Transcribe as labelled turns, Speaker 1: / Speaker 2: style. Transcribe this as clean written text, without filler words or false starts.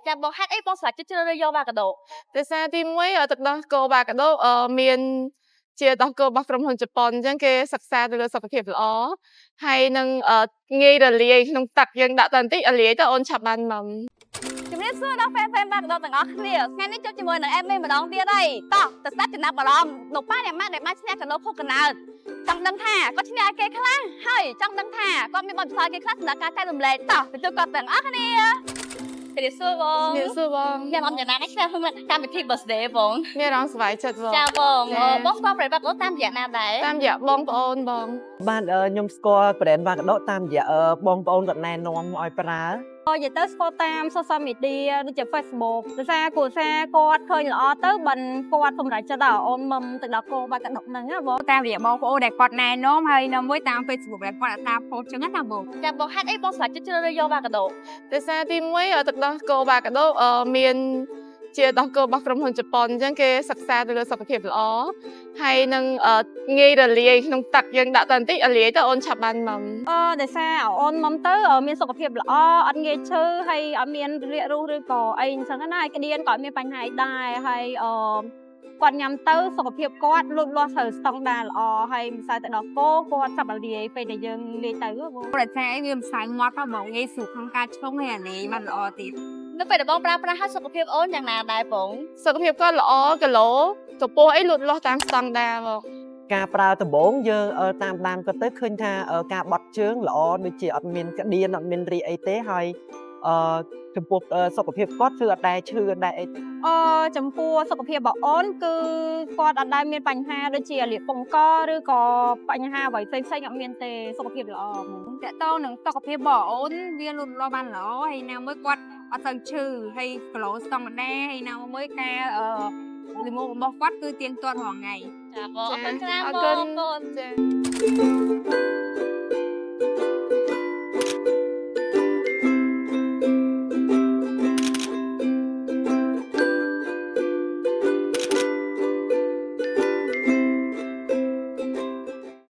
Speaker 1: ចាបងហេតុអីបងសម្រេចចិត្តជ្រើសរើសយកបាកាដូ?
Speaker 2: ដោយសារទីមួយទឹកដោះគោបាកាដូមានជាដោះគោរបស់ក្រុមហ៊ុនជប៉ុនអញ្ចឹងគេសិក្សាទៅលើសុខភាពល្អហើយនឹងងាយរលាយក្នុងទឹកយើងដាក់តែបន្តិចរលាយទៅអូនឆាប់បានមុំ។
Speaker 1: ជំរាបសួរដល់ fan fan បាកាដូទាំងអស់គ្នា។ថ្ងៃនេះជួបជាមួយនឹង admin ម្ដងទៀតហើយតោះទៅស្ដាប់ចំណាប់អារម្មណ៍លោកប៉ាអ្នកម៉ាក់ដែលបានឈ្នះកាដូខួបកំណើតចង់ដឹងថាគាត់ឈ្នះឲ្យគេខ្លះហើយចង់ដឹងថាគាត់មានបទពិសោធន៍គេខ្លះសម្រាប់ការចែករំលែកតោះទៅជួបគាត់ទាំងអស់គ្នាជំរាបសួរបង
Speaker 2: ជំរាបសួរបង
Speaker 1: មានអារម្មណ៍យ៉ាងណាដែរឈ្នះកម្មវិធី birthday បង?
Speaker 2: មានអារម្មណ៍សប្បាយចិត្តបង
Speaker 1: ចាបង
Speaker 2: ចា
Speaker 1: បងស្គាល់ brand បាកាដូតាមរយៈណាដែរ?
Speaker 2: តាមរយៈបងប្អូនបង។
Speaker 3: បាទខ្ញុំស្គាល់ brand វ៉ាកាដូតាមរយៈបងប្អូនគាត់ណែនាំឲ្យប្រើ។
Speaker 4: និយាយទៅស្គាល់តាម social media ដូចជា Facebook ដោយសារគ្រួសារគាត់ឃើញល្អទៅបានគាត់សម្រេចចិត្តដល់អូនមុំទៅដល់គោបាកាដុកហ្នឹងណាបង។
Speaker 5: តាមរយៈបងប្អូនដែលគាត់ណែនាំហើយនៅមួយតាម Facebook ដែលគាត់អត្តា post ចឹងណាបង។
Speaker 1: ចាបងហេតុអីបងសម្រេចចិត្តជ្រើសរើសយកបាកាដូ?
Speaker 2: ដោយសារទីមួយទឹកដោះគោបាកាដូមានជាដោះគោរបស់ក្រុមហ៊ុនជប៉ុនអញ្ចឹងគេសិក្សាទៅលើសុខភាពល្អហើយនឹងងាយរលាយក្នុងទឹកយើងដាក់តែបន្តិចរលាយទៅអូនឆាប់បានមុំ។
Speaker 4: ដោយសារអូនមុំទៅមានសុខភាពល្អអត់ងាយឈឺហើយអត់មានរាករូសឬក៏អីអញ្ចឹងណាហើយក្តៀនក៏អត់មានបញ្ហាអីដែរហើយគាត់ញ៉ាំទៅសុខភាពគាត់លូតលាស់ត្រូវស្តង់ដារល្អហើយម្សៅទឹកដោះគោគាត់ចាប់រលាយពេលដែលយើងលាយទៅបង។
Speaker 5: ព្រោះតែអីវាម្សៅម៉ត់ហ្នឹងហ្មងងាយស្រួលក្នុងការឆុងហើយអានេះបានល្អទៀត។
Speaker 1: នៅពេលដែលបងប្រើប្រាស់ហើយសុខភាពអូនយ៉ាងណាដែរបង?
Speaker 2: សុខភាពគាត់ល្អគីឡូកម្ពស់អីលូតលាស់តាមស្តង់ដារបង។
Speaker 3: ការប្រើដំបូងយើងតាមដានគាត់ទៅឃើញថាការបត់ជើងល្អដូចជាអត់មានក្តៀនអត់មានរាកអីទេហើយចំពោះសុខភាពគាត់គឺអត់ដែលឈឺអត់ដែលអីទេ។
Speaker 4: ចំពោះសុខភាពរបស់អូនគឺគាត់អត់ដែលមានបញ្ហាដូចជាលាកពងកឬក៏បញ្ហាអ្វីផ្សេងៗអត់មានទេសុខភាពល្អហ្មង។
Speaker 5: តកតងនឹងសុខភាពរបស់អូនវាលូតលាស់បានល្អហើយណាមួយគាត់អត់សូវឈឺហើយគីឡូស្តង់ដារហើយណាមួយការលិមរបស់គាត់គឺទៀងទាត់រាល់ថ្ងៃ។
Speaker 1: ចាបងអរគុណច្រើន
Speaker 2: អរ
Speaker 1: ប
Speaker 2: គុណ
Speaker 1: ងបង
Speaker 2: ចា។